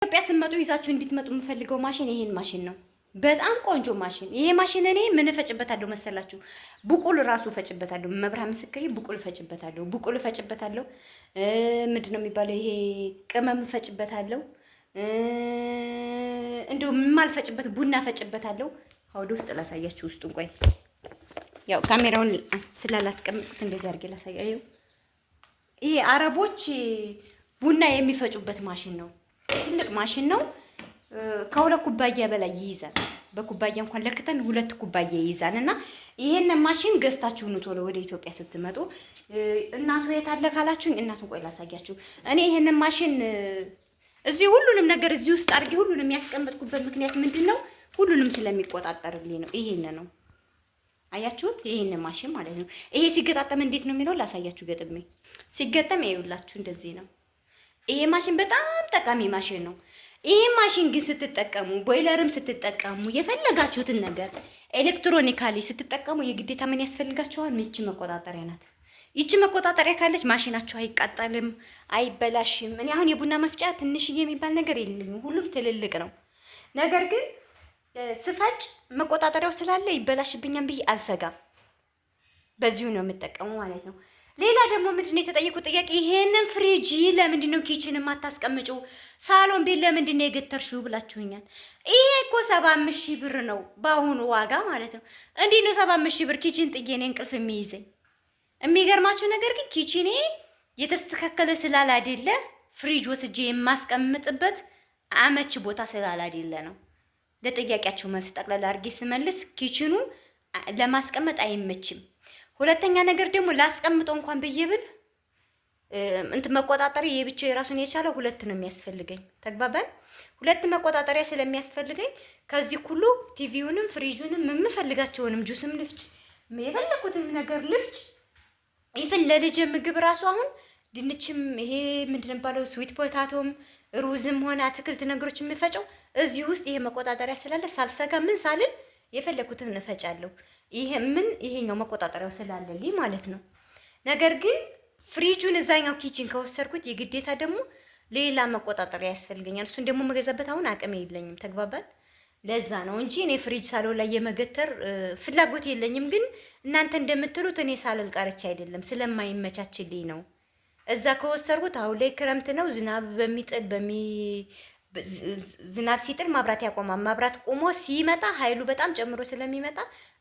ኢትዮጵያ ስትመጡ ይዛችሁ እንድትመጡ የምፈልገው ማሽን ይሄን ማሽን ነው። በጣም ቆንጆ ማሽን። ይሄ ማሽን እኔ ምን እፈጭበታለሁ መሰላችሁ? ብቁል ራሱ እፈጭበታለሁ። መብርሃን ምስክሬ፣ ብቁል እፈጭበታለሁ። ብቁል እፈጭበታለሁ። ምንድን ነው የሚባለው? ይሄ ቅመም እፈጭበታለሁ። እንደው የማልፈጭበት ቡና እፈጭበታለሁ። ወደ ውስጥ ላሳያችሁ። ውስጡን ቆይ፣ ያው ካሜራውን ስላላስቀምጥኩት እንደዚህ አድርጌ ላሳያችሁ። ይሄ አረቦች ቡና የሚፈጩበት ማሽን ነው። ትልቅ ማሽን ነው። ከሁለት ኩባያ በላይ ይይዛል። በኩባያ እንኳን ለክተን 2 ኩባያ ይይዛል። እና ይሄንን ማሽን ገዝታችሁ ኑ ቶሎ ወደ ኢትዮጵያ ስትመጡ። እናቱ የት አለ ካላችሁኝ፣ እናቱን ቆይ ላሳያችሁ። እኔ ይሄንን ማሽን እዚህ ሁሉንም ነገር እዚህ ውስጥ አድርጌ ሁሉንም ያስቀመጥኩበት ምክንያት ምንድን ነው? ሁሉንም ስለሚቆጣጠርልኝ ነው። ይሄን ነው፣ አያችሁት? ይሄን ማሽን ማለት ነው። ይሄ ሲገጣጠም እንዴት ነው የሚለው ላሳያችሁ። ገጥሜ ሲገጠም ይኸውላችሁ እንደዚህ ነው። ይሄ ማሽን በጣም ጠቃሚ ማሽን ነው። ይሄ ማሽን ግን ስትጠቀሙ፣ ቦይለርም ስትጠቀሙ፣ የፈለጋችሁትን ነገር electronically ስትጠቀሙ የግዴታ ምን ያስፈልጋችኋል? ይቺ መቆጣጠሪያ ናት። ይቺ መቆጣጠሪያ ካለች ማሽናችሁ አይቃጠልም፣ አይበላሽም። እኔ አሁን የቡና መፍጫ ትንሽዬ የሚባል ነገር የለኝም፣ ሁሉም ትልልቅ ነው። ነገር ግን ስፈጭ መቆጣጠሪያው ስላለ ይበላሽብኛል ብዬ አልሰጋም። በዚሁ ነው የምጠቀመው ማለት ነው። ሌላ ደግሞ ምንድን ነው የተጠየቁት ጥያቄ፣ ይሄንን ፍሪጅ ለምንድን ነው kitchen የማታስቀምጪው? ሳሎን ቤት ለምንድን ነው የገተርሽው ብላችሁኛል። ይሄ እኮ 75,000 ብር ነው በአሁኑ ዋጋ ማለት ነው። እንዴት ነው 75,000 ብር kitchen ጥዬ እኔ እንቅልፍ የሚይዘኝ? የሚገርማችሁ ነገር ግን kitchen ኔ የተስተካከለ ስላላደለ፣ ፍሪጅ ወስጄ የማስቀምጥበት አመች ቦታ ስላላደለ ነው። ለጥያቄያችሁ መልስ ጠቅላላ አድርጌ ስመልስ kitchen ኑ ለማስቀመጥ አይመችም። ሁለተኛ ነገር ደግሞ ላስቀምጠው እንኳን ብዬ ብል እንትን መቆጣጠሪያ የብቻው የራሱን የቻለ ሁለት ነው የሚያስፈልገኝ። ተግባባን? ሁለት መቆጣጠሪያ ስለሚያስፈልገኝ ከዚህ ሁሉ ቲቪውንም ፍሪጁንም የምፈልጋቸውንም ጁስም ልፍጭ፣ የፈለኩትንም ነገር ልፍጭ። Even ለልጅ ምግብ ራሱ አሁን ድንችም ይሄ ምንድን ነው የሚባለው sweet potato ም ሩዝም ሆነ አትክልት ነገሮች የምፈጨው እዚህ ውስጥ ይሄ መቆጣጠሪያ ስላለ ሳልሰጋ ምን ሳልል የፈለኩትን እፈጫለሁ። ይሄ ምን ይሄኛው መቆጣጠሪያው ስላለልኝ ማለት ነው። ነገር ግን ፍሪጁን እዛኛው kitchen ከወሰድኩት የግዴታ ደግሞ ሌላ መቆጣጠሪያ ያስፈልገኛል። እሱን ደግሞ መገዛበት አሁን አቅሜ የለኝም። ተግባባን? ለዛ ነው እንጂ እኔ ፍሪጅ ሳሎን ላይ የመገተር ፍላጎት የለኝም። ግን እናንተ እንደምትሉት እኔ ሳልል ቀርቼ አይደለም፣ ስለማይመቻችልኝ ነው። እዛ ከወሰድኩት አሁን ላይ ክረምት ነው፣ ዝናብ በሚጥል በሚ ዝናብ ሲጥል ማብራት ያቆማል። ማብራት ቆሞ ሲመጣ ኃይሉ በጣም ጨምሮ ስለሚመጣ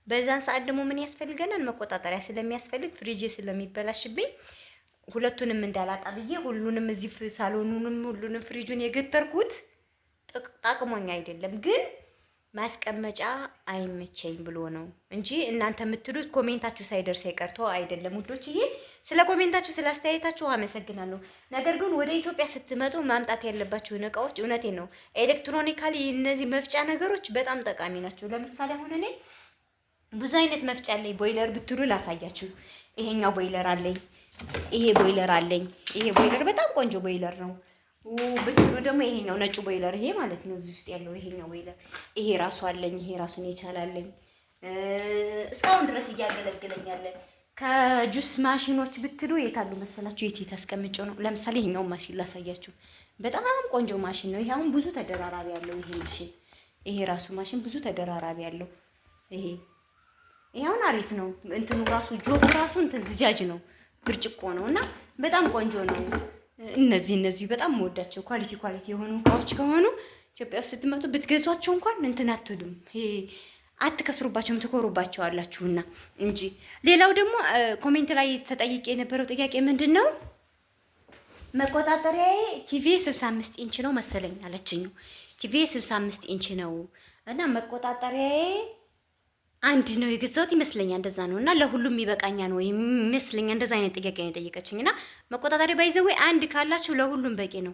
በዛን ሰዓት ደግሞ ምን ያስፈልገናል? መቆጣጠሪያ ስለሚያስፈልግ ፍሪጅ ስለሚበላሽብኝ ሁለቱንም እንዳላጣ ብዬ ሁሉንም እዚህ ሳሎኑንም ሁሉንም ፍሪጁን የገተርኩት ጠቅሞኝ አይደለም፣ ግን ማስቀመጫ አይመቸኝ ብሎ ነው እንጂ እናንተ የምትሉት comment ኣችሁ ሳይደርስ ቀርቶ አይደለም። ውዶችዬ፣ ስለ comment ኣችሁ ስለ አስተያየታችሁ አመሰግናለሁ። ነገር ግን ወደ ኢትዮጵያ ስትመጡ ማምጣት ያለባችሁን እቃዎች እውነቴን ነው፣ electronically እነዚህ መፍጫ ነገሮች በጣም ጠቃሚ ናቸው። ለምሳሌ አሁን እኔ ብዙ አይነት መፍጫ አለኝ። ቦይለር ብትሉ ላሳያችሁ። ይሄኛው ቦይለር አለኝ። ይሄ ቦይለር አለኝ። ይሄ ቦይለር በጣም ቆንጆ ቦይለር ነው ብትሉ ደግሞ ይሄኛው ነጩ ቦይለር ይሄ ማለት ነው። እዚህ ውስጥ ያለው ይሄኛው ቦይለር ይሄ ራሱ አለኝ። ይሄ ራሱን የቻለ አለኝ። እስካሁን ድረስ እያገለገለኝ ያለ። ከጁስ ማሽኖች ብትሉ የታሉ መሰላችሁ? የት የት አስቀምጬው ነው? ለምሳሌ ይሄኛው ማሽን ላሳያችሁ። በጣም ቆንጆ ማሽን ነው። ይሄ አሁን ብዙ ተደራራቢ ያለው ይሄ ማሽን፣ ይሄ ራሱ ማሽን ብዙ ተደራራቢ ያለው ይሄ አሁን አሪፍ ነው። እንትኑ ራሱ ጆጉ ራሱ እንትን ዝጃጅ ነው፣ ብርጭቆ ነው እና በጣም ቆንጆ ነው። እነዚህ በጣም የምወዳቸው quality quality የሆኑ እቃዎች ከሆኑ ኢትዮጵያ ውስጥ ስትመጡ ብትገዟቸው እንኳን እንትን አትሉም፣ ይሄ አትከስሩባቸውም፣ ትኮሩባቸው አላችሁና እንጂ። ሌላው ደግሞ comment ላይ ተጠይቄ የነበረው ጥያቄ ምንድን ነው? መቆጣጠሪያዬ ቲቪ 65 ኢንች ነው መሰለኝ አለችኝ። ቲቪ 65 ኢንች ነው እና መቆጣጠሪያዬ አንድ ነው የገዛሁት ይመስለኛል፣ እንደዛ ነው። እና ለሁሉም ይበቃኛል ወይ ይመስለኛል፣ እንደዛ አይነት ጥያቄ ነው የጠየቀችኝ። እና መቆጣጠሪያ by the way አንድ ካላችሁ ለሁሉም በቂ ነው።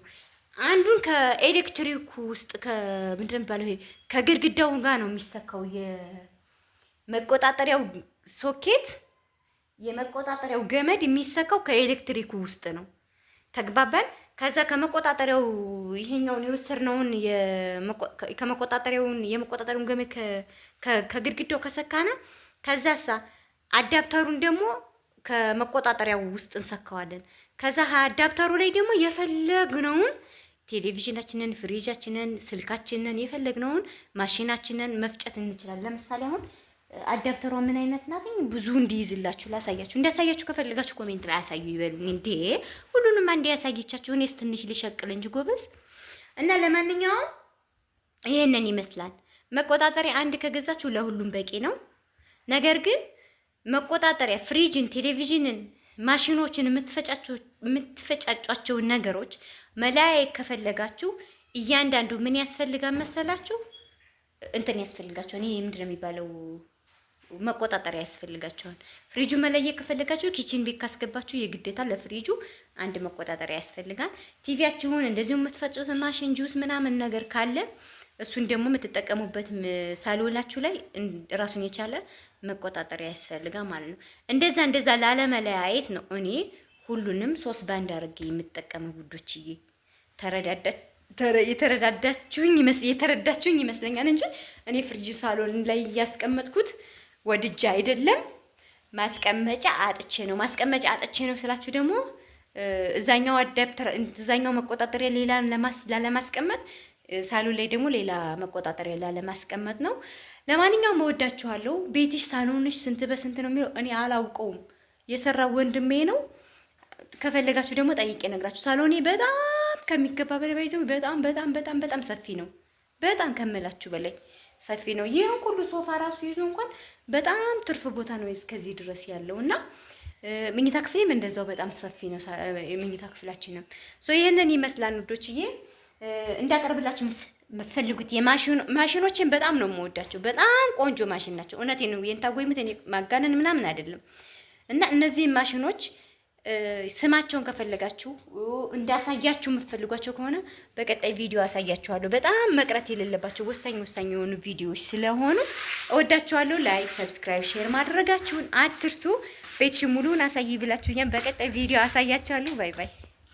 አንዱን ከኤሌክትሪኩ ውስጥ ከምንድን ነው የሚባለው ይሄ ከግድግዳው ጋር ነው የሚሰካው የመቆጣጠሪያው ሶኬት፣ የመቆጣጠሪያው ገመድ የሚሰካው ከኤሌክትሪኩ ውስጥ ነው። ተግባባን? ከዛ ከመቆጣጠሪያው ይሄኛውን የወሰድነውን ከመቆጣጠሪያውን የመቆጣጠሪያውን ገመድ ከግድግዳው ከሰካነ ከዛሳ adapter ኡን ደግሞ ከመቆጣጠሪያው ውስጥ እንሰካዋለን። ከዛ adapter ኡ ላይ ደግሞ የፈለግነውን ቴሌቪዥናችንን፣ ፍሪጃችንን፣ ስልካችንን፣ የፈለግነውን ማሽናችንን መፍጨት እንችላለን። ለምሳሌ አሁን adapter ሯ ምን አይነት ናት? ብዙ እንዲይዝላችሁ ላሳያችሁ። እንዲያሳያችሁ ከፈለጋችሁ comment ላይ አሳዩ ይበሉኝ። እንዴ ሁሉንም አንዴ ያሳየቻችሁ፣ እኔስ ትንሽ ልሸቅል እንጂ ጎበዝ። እና ለማንኛውም ይህንን ይመስላል። መቆጣጠሪያ አንድ ከገዛችሁ ለሁሉም በቂ ነው። ነገር ግን መቆጣጠሪያ ፍሪጅን፣ ቴሌቪዥንን፣ ማሽኖችን የምትፈጫጯቸውን ነገሮች መለያየት ከፈለጋችሁ እያንዳንዱ ምን ያስፈልጋል መሰላችሁ? እንትን ያስፈልጋቸዋል። ይሄ ምንድን ነው የሚባለው? መቆጣጠሪያ ያስፈልጋቸዋል። ፍሪጁ መለየት ከፈለጋችሁ kitchen ቤት ካስገባችሁ የግዴታ ለፍሪጁ አንድ መቆጣጠሪያ ያስፈልጋል። ቲቪያችሁን እንደዚሁ የምትፈጩት ማሽን ጁስ ምናምን ነገር ካለ እሱን ደግሞ የምትጠቀሙበት ሳሎናችሁ ላይ ራሱን የቻለ መቆጣጠሪያ ያስፈልጋል ማለት ነው። እንደዛ እንደዛ ላለመለያየት ነው እኔ ሁሉንም ሶስት ባንድ አድርጌ የምጠቀመው ውዶችዬ። የተረዳችሁኝ ይመስለኛል እንጂ እኔ ፍሪጅ ሳሎን ላይ እያስቀመጥኩት ወድጄ አይደለም፣ ማስቀመጫ አጥቼ ነው። ማስቀመጫ አጥቼ ነው ስላችሁ ደግሞ እዛኛው adapter እዛኛው መቆጣጠሪያ ሌላ ላለማስቀመጥ፣ ሳሎን ላይ ደግሞ ሌላ መቆጣጠሪያ ላለማስቀመጥ ነው። ለማንኛውም እወዳችኋለሁ። ቤትሽ ሳሎንሽ ስንት በስንት ነው የሚለው እኔ አላውቀውም። የሰራው ወንድሜ ነው። ከፈለጋችሁ ደግሞ ጠይቄ እነግራችሁ። ሳሎኔ በጣም ከሚገባ በላይ ባይዘው በጣም በጣም በጣም በጣም ሰፊ ነው። በጣም ከምላችሁ በላይ ሰፊ ነው። ይህን ሁሉ ሶፋ ራሱ ይዞ እንኳን በጣም ትርፍ ቦታ ነው እስከዚህ ድረስ ያለው እና መኝታ ክፍሌም እንደዛው በጣም ሰፊ ነው። መኝታ ክፍላችንም so ይህንን ይመስላል ውዶችዬ። እንዳቀርብላችሁ የምትፈልጉት ማሽኖችን በጣም ነው የምወዳቸው። በጣም ቆንጆ ማሽን ናቸው። እውነቴን ነው። የንታጎይሙት እኔ ማጋነን ምናምን አይደለም። እና እነዚህ ማሽኖች ስማቸውን ከፈለጋችሁ እንዳሳያችሁ የምትፈልጓቸው ከሆነ በቀጣይ ቪዲዮ አሳያችኋለሁ። በጣም መቅረት የሌለባቸው ወሳኝ ወሳኝ የሆኑ ቪዲዮዎች ስለሆኑ እወዳችኋለሁ። Like፣ subscribe፣ share ማድረጋችሁን አትርሱ። ቤትሽ ሙሉን አሳይ ብላችሁኛል። በቀጣይ ቪዲዮ አሳያችኋለሁ። Bye bye።